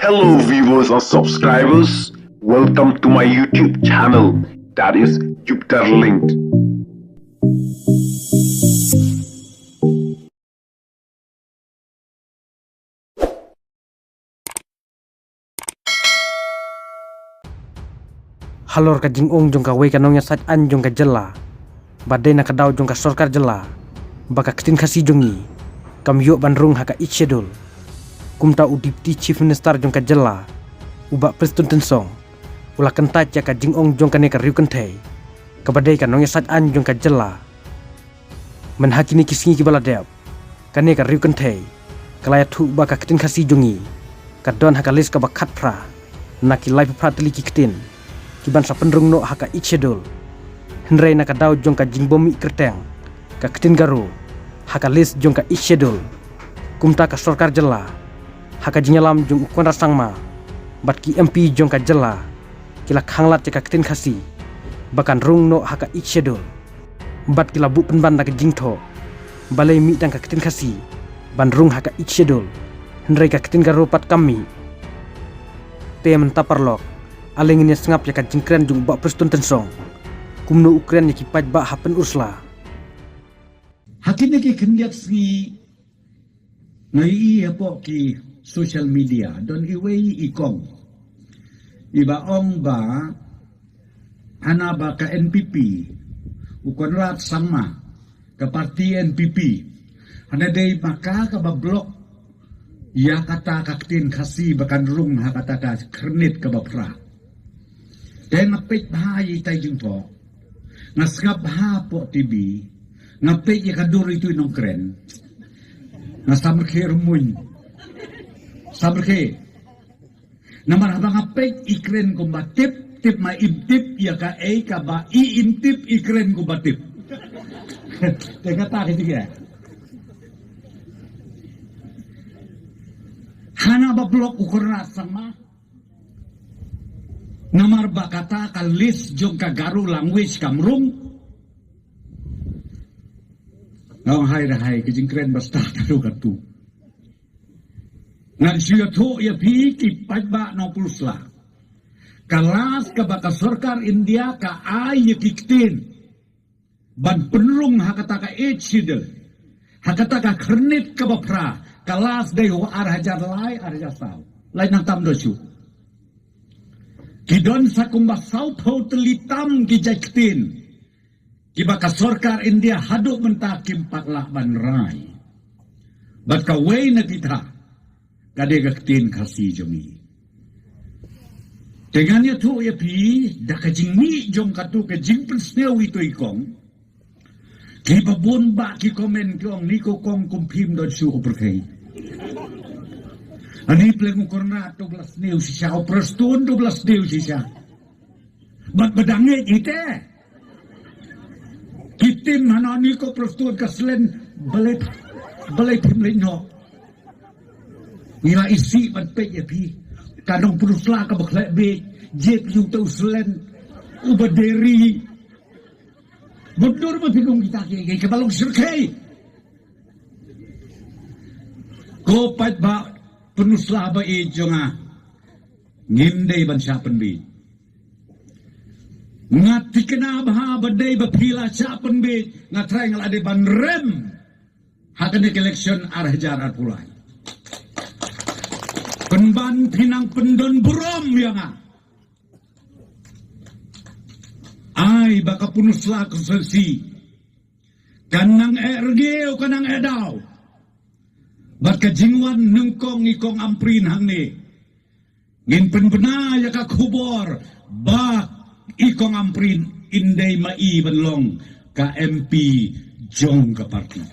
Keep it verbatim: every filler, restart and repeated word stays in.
Hello viewers and subscribers, welcome to my YouTube channel, that is Jupiter Linked. Halor ka jingong jong kawei ka nongïasaid aiñ jong ka jylla, ba dei na ka daw jong ka sorkar jylla, ba ka ktien Khasi jong ngi kam ïoh ban rung ha ka Eighth Schedule. Kumta u Deputy Chief Minister jong ka jylla, u Bah Prestone Tynsong, u la kyntait ïa ka jingong jong kane ka riewkynthei, kaba dei ka nongïasaid aiñ jong ka jylla. Mynha kine ki sngi kiba la dep, kane ka riewkynthei ka la ïathuh ba ka ktien Khasi jong ngi ka don ha ka list kaba khatphra na ki laiphew phra tylli ki ktien kiban sa pynrung noh ha ka Eighth Schedule. Hynrei na ka daw jong ka jingbym mih kyrteng ka ktien Garo ha ka list jong ka Eighth Schedule, kumta ka sorkar jylla, ha ka jingïalam jong u Conrad Sangma bad ki M P jong ka jylla, ki la khanglad ïa ka ktien Khasi ba kan rung noh ha ka Eighth Schedule. Bad ki la buh pynban da ka jingthoh, balei mih tang ka ktien Khasi ban rung ha ka Eighth Schedule, hynrei ka ktien Garo pat kam mih. Te mynta paralok, ale ngin ïa sngap ïa ka jingkren jong u Bah Prestone Tynsong, kumno u kren ïa ki paidbah ha Pynursla. Ha kine ki khyndiat sngi, nga ïohi hapoh ki social media, don iwei i kong iba ong ba hana ba ka N P P, u Conrad Sangma, ka parti N P P, hana dei ma ka kaba block ïa kata ka ktien Khasi ba kan rung ha kata ka khyrnit kaba phra. Te nga peit bha ïa itai jingthoh, nga sngap bha hapoh T V, nga peit ïa ka dur itu i nongkren, nga samrkhie rumuin. Samrkhie. Namar haba nga peit i kren kumba tip, tip ma im tip, ïa kaei kaba i im tip i kren kumba tip. Te kata ka jingeh. Hana ba block u Conrad Sangma. Namar ba kata ka list jong ka Garo language kam rung. Nga ong hai re hai, ka jingkren ba stad katto katto. Ngan shu ïathuh ïa phi ki paidbah nongpynslap. Ka last kaba ka sorkar India ka ai ïa ki ktien ban pynrung ha kata ka Eighth Schedule, ha kata ka khyrnit kaba phra, ka last dei ha u ar hajar lai, ar hajar saw. Lai nang tam do shu. Ki don sa kumba sawphew tylli tam ki jait ktien kiba ka sorkar India haduh mynta kim pat lah ban rai. Bad kawei na kita ka dei ka ktien Khasi jong ngi. Te ngan ïathuh ïa phi, da ka jingmih jong katto ka jingpynsngew ito i kong, kiba bun bah ki comment ki ong, ni ko kong kum phim don shuh u pyrthei. Ani pleng u Conrad to ba la sniew shisha, u Prestone to ba la sniew shisha. Bad ba dang ngeit ite. Ki tim hana ni ko Prestone ka slen, balei, balei phim leit noh. Ngi la isih ban peit ïa phi. Ka nongpynslap kaba khleh beit, jep ïa uta u slen, uba deri. Bad dur ba phi kum kita kiei kiei kaba long shyrkhei. Ko paidbah Pynursla ba ïeit jong nga, ngim dei ban shah pynbiej. Nga thikna bha ba dei ba phi la shah pynbiej, nga trai nga la dei ban rem ha kane ka election ar hajar arphew lai. Pynban phi nang pyndon burom ïa nga. Ai ba ka Pynursla constituency kan nang eh rngiew, kan nang eh daw. Bad ka jingwan nyngkong i kong Ampareen hangne, ngin pynbna ïa ka khubor ba i kong Ampareen in dei ma i ban long ka M P jong ka parti.